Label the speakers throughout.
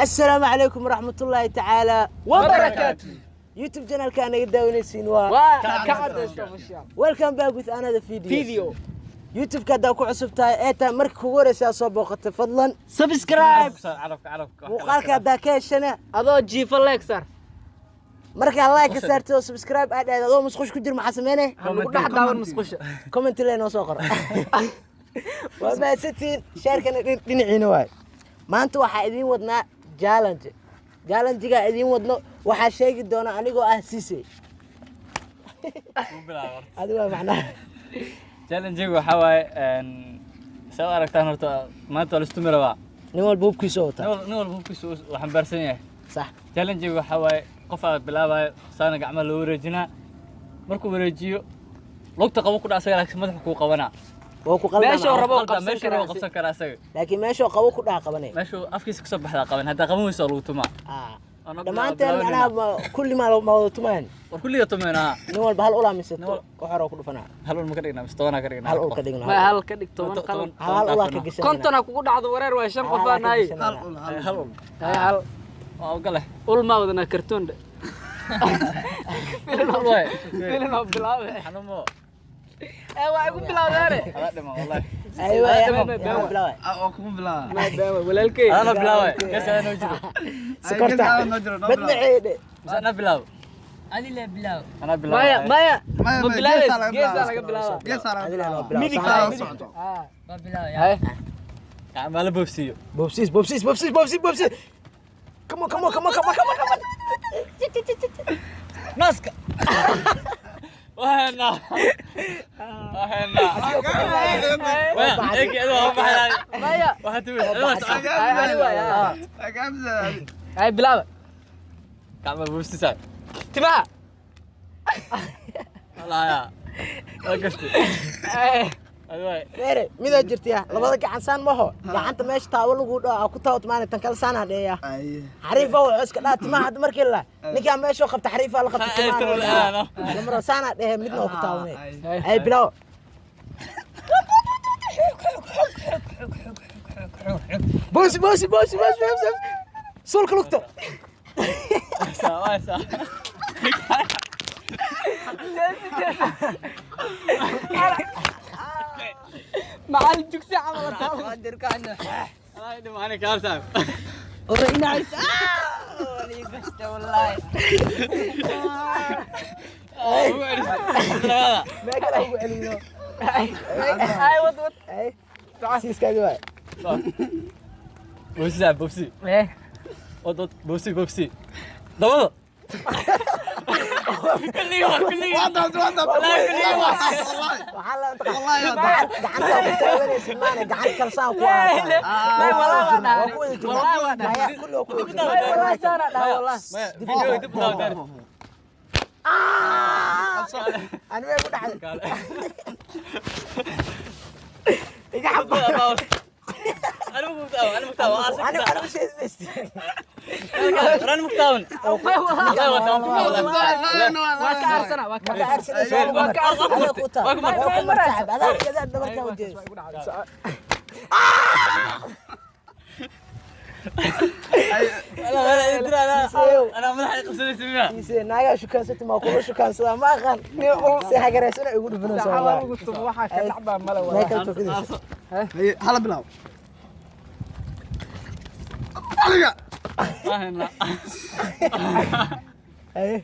Speaker 1: Assalaamu calaykum waraxmatullaahi tacaala
Speaker 2: wabarakaatu.
Speaker 1: YouTube channelka naga daawanaysiin waa
Speaker 2: Waa ka cadaysto official.
Speaker 1: Welcome back with another video.
Speaker 2: Video.
Speaker 1: YouTube-ka haddaa ku cusub tahay ee tahay marka kugu horeysa aad soo booqatay, fadlan
Speaker 2: subscribe.
Speaker 3: Carabka, carabka.
Speaker 1: Muuqaalka haddaa ka heshana
Speaker 2: Adoo jiifo like saar.
Speaker 1: Markaa like ka saartay oo subscribe aad dhahday, adoo musqush ku jir, maxaa sameynay?
Speaker 2: Ha lagu dhex daawan musqusha.
Speaker 1: Comment le noo soo qoro. Waa mahadsantihiin. Share-kana dhinaciina waay. Maanta waxaa idiin wadnaa challenge. Challenge-gaa idiin wadno waxaa sheegi doona anigoo ah Cisse. Adigo waa macnaha.
Speaker 3: Challenge-igu waxaa waaye, saa u aragtaan horta maanta waa la istumi rabaa.
Speaker 1: Nin walba hubkiisa wataa.
Speaker 3: Nin walba hubkiisa uu xambaarsan yahay.
Speaker 1: Sax.
Speaker 3: Challenge-igu waxaa waaye, qof aa bilaabayo, saana gacmaha loo wareejinaa. Markuu wareejiyo, lugta qabo ku dhac asaga, laakiin madaxa kuu qabanaa.
Speaker 1: Waa ku qaldan.
Speaker 2: Meesha uu rabo
Speaker 3: Qaldan,
Speaker 2: qabsan
Speaker 3: meeshuu rabo
Speaker 2: karaa.
Speaker 3: Qabsan karaa asaga.
Speaker 1: Laakiin meeshuu qabo ku dhaca qabanay.
Speaker 3: Meeshuu afkiisa kasoo baxdaa qaban. Haddaa qaban weyso, waa lagu tumaa.
Speaker 1: Ah.
Speaker 3: Waa noo
Speaker 1: Dhammaanteen
Speaker 3: bilaabanayna.
Speaker 1: macnaha kulli maa wada tumaan.
Speaker 3: War kulliga tumeen, haa.
Speaker 1: Nin walba hal ulaa mise
Speaker 3: Nin
Speaker 1: wax hore ku dhufanaa?
Speaker 3: Hal ul ma ka dhignaa mise 10 ka dhignaa?
Speaker 1: Hal ul ka dhigna.
Speaker 2: Ma hal ka dhig, 10 qalad.
Speaker 1: Hal ulaa ka gashanayna.
Speaker 2: 50 ha kugu dhacdo, wareer waay, shan qof aan nahay.
Speaker 3: Hal ul.
Speaker 2: Hay, hal.
Speaker 3: Waa ogole.
Speaker 2: Ul ma wadanaa, kartoon dhe.
Speaker 3: Ul waay.
Speaker 2: Filin oo bilaabe.
Speaker 3: Xanuumo.
Speaker 2: Ee waa igu bilowdeene.
Speaker 3: Adaa dhiman wallahi.
Speaker 1: Aywa.
Speaker 2: Been waay.
Speaker 1: Bilaaway.
Speaker 4: Oo kugu bilaaba.
Speaker 2: Ma been waay walaalkey.
Speaker 3: Adana bilaaway, gees adaa noo jiro.
Speaker 1: Sokorta badmaceedhe.
Speaker 3: Mise anaa bilaabo?
Speaker 5: Adi la bilaw.
Speaker 3: Anaa bilaabo.
Speaker 2: Maya, maya.
Speaker 4: Maya,
Speaker 2: ma
Speaker 4: maya,
Speaker 2: bilaabeys.
Speaker 4: geesaa laga
Speaker 2: Geesaa
Speaker 4: bilaabaa.
Speaker 2: laga bilaabaa.
Speaker 4: Geesaa laga
Speaker 1: Adiga noo
Speaker 4: bilaabaa.
Speaker 1: bilaabo.
Speaker 4: Midigtaa la socoto.
Speaker 5: Waa bilaw ya.
Speaker 2: Hay.
Speaker 3: Gacmaha la boobsiiyo.
Speaker 1: Boobsiis, boobsiis, boobsiis, boobsiis, boobsiis! Come on, come on, come on, come on, come on, come on!
Speaker 3: Naaska waheena, waheena. Egi adoo waa baxday.
Speaker 2: Maya.
Speaker 3: Waxaa timid adoo socon.
Speaker 2: Hay, ani waay, ah. Hay, bilaaba.
Speaker 3: Gacmaha boobsiisaa.
Speaker 2: Timaha.
Speaker 3: Walaaya waa gaftay.
Speaker 2: Ay.
Speaker 3: Adi waay.
Speaker 1: Feere midaa jirtaya, labada gacan saan maho, gacanta meesha taawo lagu dhaho aa ku taawat maana, tan kale saanaa dheeya. Xariifa wuxuu iska dhaa timaha hadda markii la ninkaa meeshuu qabta, xariifa la qabta.
Speaker 3: Ay,
Speaker 1: timaha
Speaker 3: tiro.
Speaker 1: Lamaro saanaa dhehe, midna waa ku taawanay. Ay, bilaw. Boosi, boosi, boosi, boosi, boosi! Sulka lugta.
Speaker 3: Saa waa saa.
Speaker 2: Macal dugsi camal taal.
Speaker 3: Ay, dhimaani kaal saa.
Speaker 5: Wallahi.
Speaker 3: Ugu celisay labada.
Speaker 1: Mee kale ugu celino.
Speaker 2: Ay, wad wad.
Speaker 1: Ay, siiskaagi waay.
Speaker 3: Boobsiisaa, boobsii.
Speaker 2: Eh.
Speaker 3: Wad wad, boobsii, boobsii, dabada kulligii waa kulligii.
Speaker 1: Waxaa la gacanta ku taawanaysid maana, gacan kale saan ku ahaataa.
Speaker 2: May, wallahi waa dhahay.
Speaker 1: Waa ku wada jirnaa.
Speaker 2: Wallahi waa dhahay.
Speaker 1: Maya, kulli waa ku wada jirnaa.
Speaker 2: Wallahi saana dhahay, wallahi.
Speaker 3: Maya, video dib u daawo daar.
Speaker 1: Ani way ku dhacday.
Speaker 3: Kaale.
Speaker 1: Iga xab.
Speaker 3: Anigu mugtaawan, anigu mugtaawan.
Speaker 1: Ani ani u sheedi maysid.
Speaker 3: Anigu mugtaawan.
Speaker 2: Waa ka aarsana, waa ka
Speaker 1: Marka
Speaker 2: aarsana.
Speaker 1: aarsanayso waa ku mar. Adaa ku taa.
Speaker 3: Waa ku mar.
Speaker 1: Waa ku mar, saaxib. Adaa adaa dhabarkaa u jeedis.
Speaker 3: Anaa madaxa qabsanaysa miya?
Speaker 1: Ise naagaa shukaansata, maa kula shukaansadaa, ma aqaan. Si hagareysana igu dhufanaysa
Speaker 2: Saxada
Speaker 1: wallahi.
Speaker 2: ugu tumo, waxaa ka dhacbaa male
Speaker 1: Mee
Speaker 2: wallahi.
Speaker 1: kala tookadaysa.
Speaker 4: Hala bilaabo. Aliga.
Speaker 1: Haye.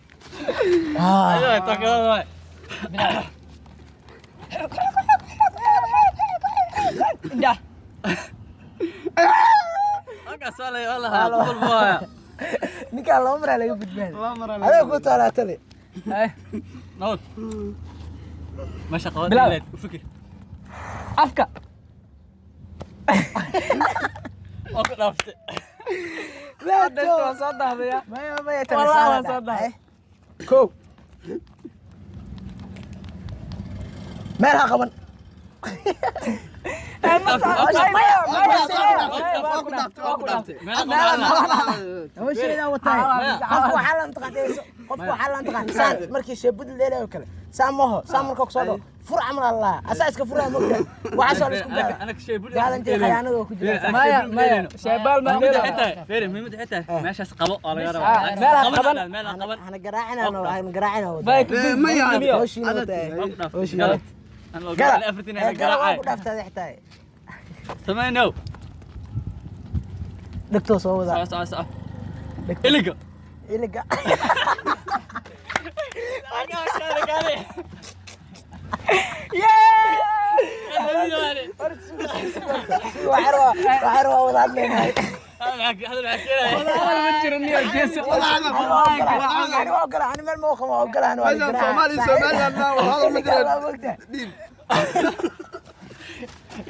Speaker 2: Indah.
Speaker 1: Ninkaan laba maraa laga badbaadi. Adaa ku taalaa tali.
Speaker 2: Ay.
Speaker 3: Nabad. Meesha qaban
Speaker 2: Bilaab.
Speaker 3: leed u fikir.
Speaker 2: Afka.
Speaker 3: Waa ku dhaaftay.
Speaker 2: Cadaysta waa soo dahdaya.
Speaker 1: Maya, maya, tani
Speaker 2: Wallahi
Speaker 1: saanaa
Speaker 2: waa soo
Speaker 1: dhahay.
Speaker 2: dahay.
Speaker 1: Haye. Kow. Meel ha qaban.
Speaker 2: Maya, maya,
Speaker 4: Waa ku dhaaftay, waa ku dhaaftay.
Speaker 3: Meel qaban.
Speaker 1: Hawsheedaa wataay. Qofku waxaa la mtaqaadayso. Qofka waxaa la taqaan saan markii sheebud leelayo kale, saan maho, saan marka kusoo dhaw fur camal allah asaa iska furaa mogta, waxaasoo la isku gaara.
Speaker 3: Anaka shay bud.
Speaker 1: Challenge khayaanada oo ku jira.
Speaker 2: Maya, maya, sheebaal ma
Speaker 3: Muhiimadda xitaa, feere, muhiimadda xitaa meeshaas qabo oo laga rabaa.
Speaker 2: Ah, meel ha qaban.
Speaker 3: Meel ha qaban.
Speaker 1: Hana garaacina, hana garaacina.
Speaker 2: Bay.
Speaker 4: Maya.
Speaker 1: Hawshiina wataa.
Speaker 3: Waa ku dhaaftay.
Speaker 1: Hawshiina.
Speaker 3: Galad. Aan loo
Speaker 1: Gala.
Speaker 3: gala afartiin
Speaker 1: Ee, gala waa
Speaker 3: garaacay.
Speaker 1: ku dhaaftaa xitaa.
Speaker 3: Samaynow.
Speaker 1: Dhegtoo soo wadaa.
Speaker 3: Soco, soco, soco. Iliga.
Speaker 1: Iliga.
Speaker 3: Gaale.
Speaker 1: Waxaan rabaa wada hadlaynahay.
Speaker 3: Hadal maxaa keenaya?
Speaker 2: Ma jiro niyo jeesa.
Speaker 1: Ani waa ogola, ani meel ma qabo, waa ogola, ani waa
Speaker 4: Meeshaan
Speaker 1: garaaca.
Speaker 4: Soomaali, Somaliland ma waa hadal ma
Speaker 1: Iliga
Speaker 4: jiraan.
Speaker 1: waa mogtahay.
Speaker 4: Dhiib.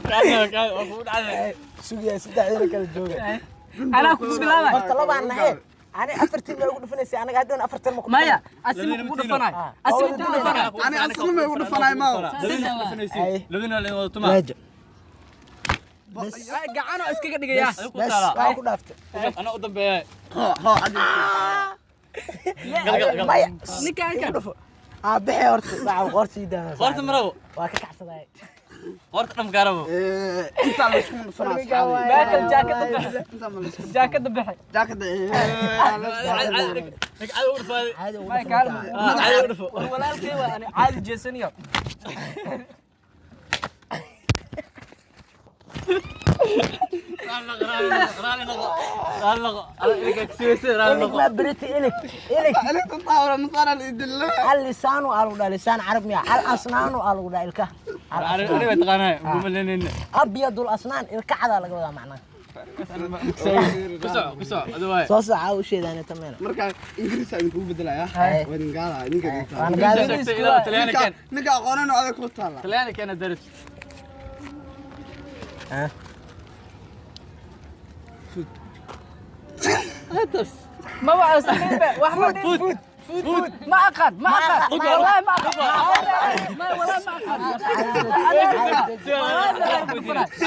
Speaker 3: Kaale, kaale, waa kugu dhacday.
Speaker 1: Sugaya saddexdiina kala jooga.
Speaker 2: Anaa kugu bilaabay.
Speaker 1: Horta labaan nahe. Ani afartiin ma ugu dhufanaysa, anaga hadhown afartan ma ku
Speaker 2: Maya, asima kugu dhufanay, asima kugu dhufanay.
Speaker 4: Ani asna ma igu dhufanay, ma.
Speaker 3: Labadiina ku dhufanaysiin.
Speaker 1: Ay.
Speaker 3: Labadiina la wada tumaa.
Speaker 1: Laajo.
Speaker 2: Gacanoo iskaga dhigaya.
Speaker 3: Adigu ku
Speaker 1: Bas
Speaker 3: taalaa.
Speaker 1: waa ku dhaaftay.
Speaker 3: Anaa u dambeeya.
Speaker 4: Ho, ho, adi.
Speaker 3: Gal, gal, gal.
Speaker 1: Maya.
Speaker 2: Ninkaan
Speaker 1: Igu
Speaker 2: kan.
Speaker 1: dhufo. Aa bixi horta, waxa qoorta ii daana.
Speaker 3: Qoorta ma rabo.
Speaker 1: Waa ka kacsaday.
Speaker 3: Qoorta dham kaa rabo.
Speaker 4: Intaa la isku dhufanaa, asxaabi.
Speaker 2: Baakal jaakada bixi.
Speaker 4: Intaa ma la isku
Speaker 2: Jaakada bixi.
Speaker 4: jaakada.
Speaker 3: Caadi ugu dhufaaday.
Speaker 1: Caadi ugu
Speaker 2: Maya,
Speaker 1: dhufan
Speaker 2: kaalmo.
Speaker 1: kartaa.
Speaker 3: Ah, caadi ugu dhufo.
Speaker 2: War walaalkay waa ani caadi jeesaniyo.
Speaker 3: Raali noqo, raali noqo, raali noqo. Raali noqo. Ala iliga ku siwaysa, raali
Speaker 1: Ilig
Speaker 3: noqo.
Speaker 1: ma beriti ilig. Ilig.
Speaker 4: Alinta taawra masaara la idilla.
Speaker 1: Al lisaanu aa lagu dhaha lisaan carab miya, al asnaanu aa lagu dhaha ilkaha. Al
Speaker 3: Ani
Speaker 1: asnaan.
Speaker 3: way taqaanaa, kuma leenayna.
Speaker 1: Abyadul asnaan, ilka cadaa laga wadaa macnaha.
Speaker 3: Ku soco, ku soco, adu waay.
Speaker 1: Soo soco u sheedaana tameena.
Speaker 4: Marka Ingiriis aan kugu bedelaya.
Speaker 1: Haye.
Speaker 4: Waa idin gaala, idinka idin taala.
Speaker 1: Waana gaala.
Speaker 3: Sheegtay ilaa Talyaani
Speaker 4: Ninka
Speaker 3: keen.
Speaker 4: ninka aqoonana adag ku taala.
Speaker 3: Talyaani keen daraj.
Speaker 1: Ah.
Speaker 2: Maba asliinba wax ma dhihin.
Speaker 3: Food.
Speaker 2: Food ma aqaan, ma aqaan, wallahi ma aqaan. Ma wallahi ma aqaan.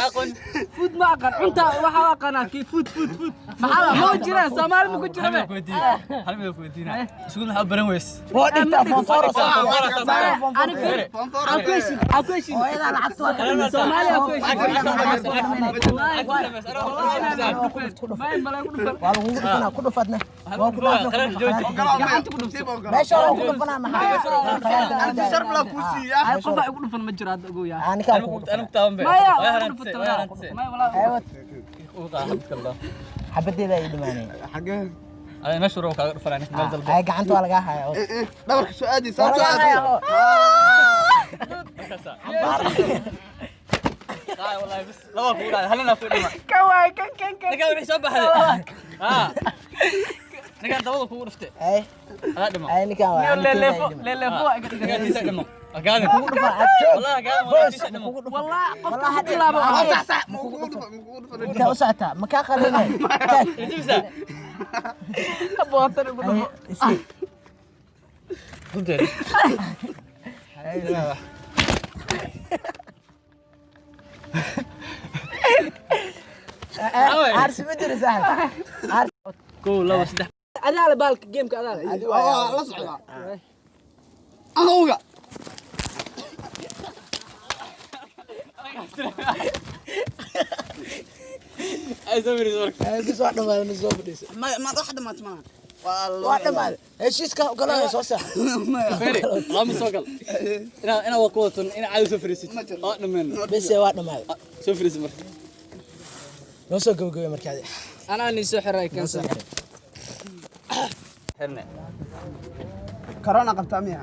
Speaker 3: Aqoon.
Speaker 2: Food ma aqaan, cunta waxa aqaanaa kii food, food, food maxaa ma jiraan Soomaali ma ku jira
Speaker 3: Hal mid ku weydiina. Hal mid ku weydiina. Isku maxaa baran weys?
Speaker 1: Waa dhigtaa fonforo.
Speaker 2: Ani fir aan ku heshin, aan ku heshin.
Speaker 1: Hooyadaa lacagta waa ka dhimaysa.
Speaker 2: Soomaali aan ku heshin.
Speaker 1: Waa lagugu dhufanaa, ku dhufatna. Waa ku dhaafna, ku dhufa.
Speaker 4: Gacanta ku dhufto.
Speaker 1: Meesha waa ku dhufanaa maxaa?
Speaker 4: Anti sharp la ku siiya.
Speaker 2: Ay, qof ay ugu dhufan ma jiro hadda, ogow yaa.
Speaker 1: Ah, ninkaan kugu dhufanaa.
Speaker 2: Maya, waa ku dhufatay maya walaa.
Speaker 1: Aywa, xabadeeda ay dhimaanay.
Speaker 4: Xagee?
Speaker 1: Ay, gacanta waa lagaa hayaa.
Speaker 4: Dhabarka soo aadi,
Speaker 1: Waa
Speaker 4: soo
Speaker 1: lagaa
Speaker 4: aadi.
Speaker 1: hayaa. Oo.
Speaker 2: Kan waay, kan, kan, kan.
Speaker 1: Ay, ay, ninkaan waa.
Speaker 2: Leleefo, leleefo waa iga dhigan.
Speaker 1: Kugu dhufan, aad joog. Boos, kugu dhufan.
Speaker 2: Wallah, qofka
Speaker 1: Wallah,
Speaker 2: ku
Speaker 1: hadda-
Speaker 2: bilaabo.
Speaker 4: Sax sax, ma kugu dhufan, ma kugu dhufan.
Speaker 1: Intaa u socotaa, ma kaa qalinay? Taag.
Speaker 2: Bootan ugu dhufo.
Speaker 1: Ay, iski. Aarsi ma jiro saaxib. Aarsi.
Speaker 2: Adaala baalka gameka adaala.
Speaker 1: Adi
Speaker 4: Waa
Speaker 1: waa.
Speaker 4: la socdaa. Ahowga.
Speaker 1: Ay, bis waa dhamaaday, ma soo fadhiiso.
Speaker 4: Ma ma wax dhamaat ma. Waa
Speaker 1: Waa dhamaaday. Heshiiska ogolaanaya soo sax. Bes waa dhamaaday. Noo soo gabagabay marka adi.
Speaker 2: Anaa ni soo xiray kan.
Speaker 1: Noo soo xiray.
Speaker 4: Corona qabtaa miya?